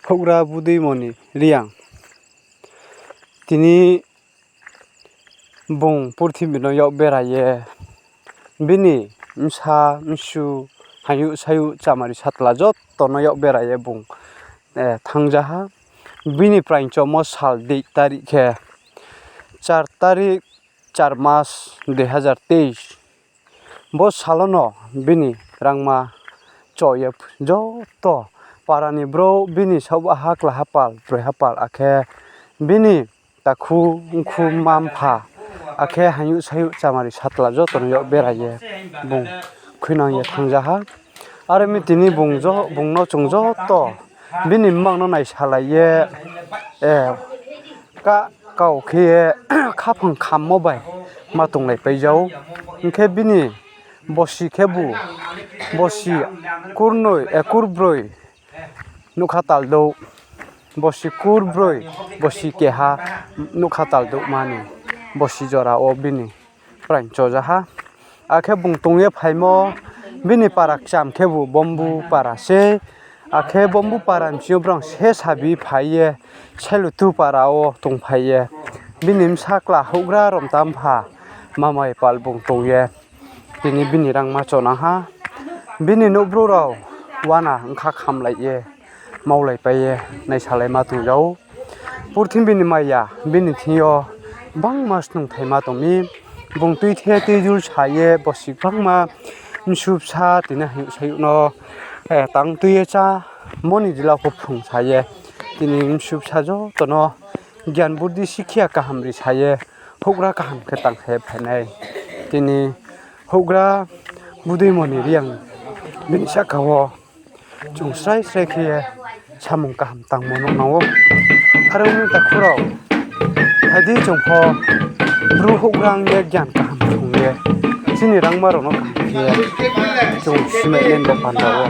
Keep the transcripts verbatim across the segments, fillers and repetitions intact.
Houhgra Buduimoni Reang. Tini bung purthimbi no yak bera ye, bini bsa, bsu, hayuh, sayuh, chamari, satla joto no yak bera ye bung, eh, thanngja ha. Bini praingchomo sal date tarik khe char tarik, char mas, dui hazar teis. Bo sal wo no bini rangma cho ye joto para ni brouh, bini saohba ha, klaha pal, broiha pal, akhe bini takhu, mkhu, mma, mpha, akhe hayuh, sayuh, chamari, satla joto no yak bera ye bung khuinang ye thanngja ha. Are mi tini bung jo-, bung no chung joto bini mmang no naisalai ye, eh, ka-, kau khe ye khaphang khammo bai ma tonglaipai ja ou. Hing khe bini bosi khebu, bosi kurnoi, eh, kurbroi nougkha taldouh, bosi kurbroi, bosi keha nougkha taldouhma ni bosi jora wo bini praing choja ha. Akhe bung tong ye phaimo, bini para kcham khebu Bombu para sei. Akhe Bombu para ni bsing yo brao se sabi phai ye, Sailutu para wo tongphai ye, bini bsa kla houhgra Romta mpha Mamai pal bung tong ye, tini bini rangma chonang ha. Bini nouhbrouh rao uana bkha khamlai ye, maulaipai ye, naisalaima tong ja ou. Purthimbi ni maya bini thing yo gbangma snungthaima tong mi. Bung tuithe tuijul sa ye bosi gbangma bsu bsa tini hayuh sayuh no, eh, tang tui ye chámo ni jila pho phrung sa ye, tini bsu bsa joto no gyan burdi sikhiya kaham ri sa ye, houhgra kaham khe tang sa ye phainai. Tini houhgra Buduimoni Reang bini sahka wo chung srai srai khe ye samung kaham tangmo nuh nang ou. Are ong mi takhu rao, phai di chung pho Bru houhgra ong ye gyan kaham phrung ye, chini rangma rao no kaham khe ye chung simai nai bo panda wo.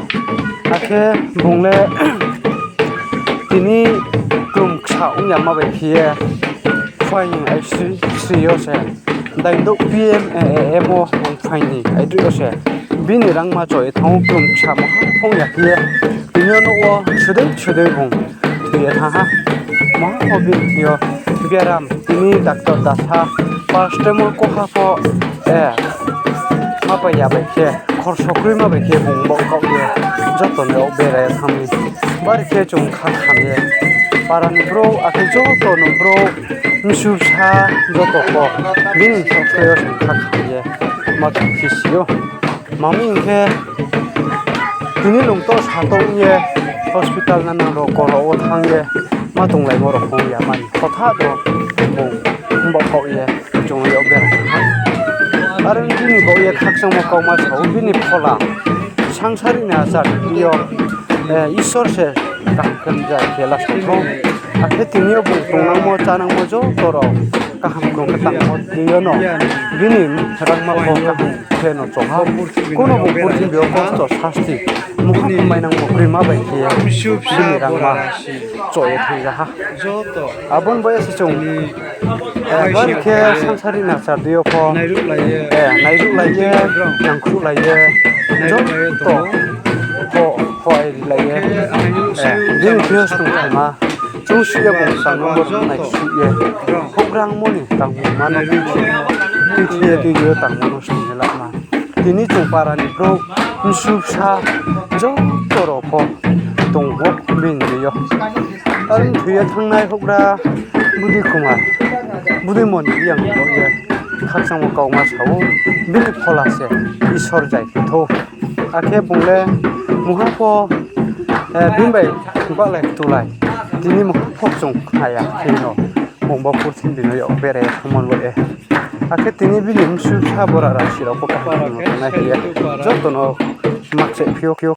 Akhe bung le tini klum ksa ong yama bai khe ye, phaing aisri sri yo se, daindouh P M, eh, eh, M O bung phaing ni aidroih yo se, bini rangma cho ye thanng ou, klum ksa maha phong ya khe ye, tini yo nouh wo sudei sudei bung thoi ye thanng ha. Maha pho bini thing yo biaram, tini doctor dasa, paracetamol koha pho, eh, ma pai ya bai khe, khorso kroima bai khe bung bo kaoh ye, joto no yak bera ye thanng mi. Bari khe chung kha kham ye, para ni brouh, akhe joto no brouh, bsu bsa, joto pho bini bsaoh yo chung kha kham ye, ma tong khe si ou. Mami hing khe, tini lungto sato ong ye, hospital nanang rao koro wo thanng ye, ma tonglaimo rao ong ya mani hothat wo bung bo kaoh ye, chung no yak bera ha. Are ong bini baoh ye khakchangmo kauma sa ou, bini phola sangsari ni achar yo, eh, Isor se kaham khe mjai khe last wo. Akhe tini yo bung tongnangmo, chánangmo joto rao kaham krung khe tangmo tui yo no, bini rangma pho kaham khe no cho ha. Kuno bung purthimbi yo kosto sasti muha mainangmo kroima bai khe ye bini rangma cho ye thanng ja ha. Abo ni baoh ye se chung, eh, bari khe sangsari ni achar dei yo pho, eh, nairuhlai ye, nangkhruhlai ye, joto pho, pho ai rilai ye, eh, bini thing yo snungthaima, chung suh ye bung sa no bo nai suh ye, houhgra ongmo ni tangmo ma no tuithe, tuithe ye tuithe ye tangmo no snung ye lama. Tini chung para ni brouh, bsu bsa, joto rao pho tong ou bini dei yo. Are thoi ye thanngnai houhgra Budui Kumar, Buduimoni Reang ni baoh ye khakchangmo kauma sa ou, bini phola se Isor jai khe thou. Akhe bung le muha pho, eh, bini bai bahlai ktulai, tini muha pho chung khna ya khe no, bung bo purthimbi no yak bera ye thanngmo ni baoh ye. Akhe tini bini bsu bsa bora rasi rao pho kaham no tongnai khe ye, joto no makchaih phi ou khe ou.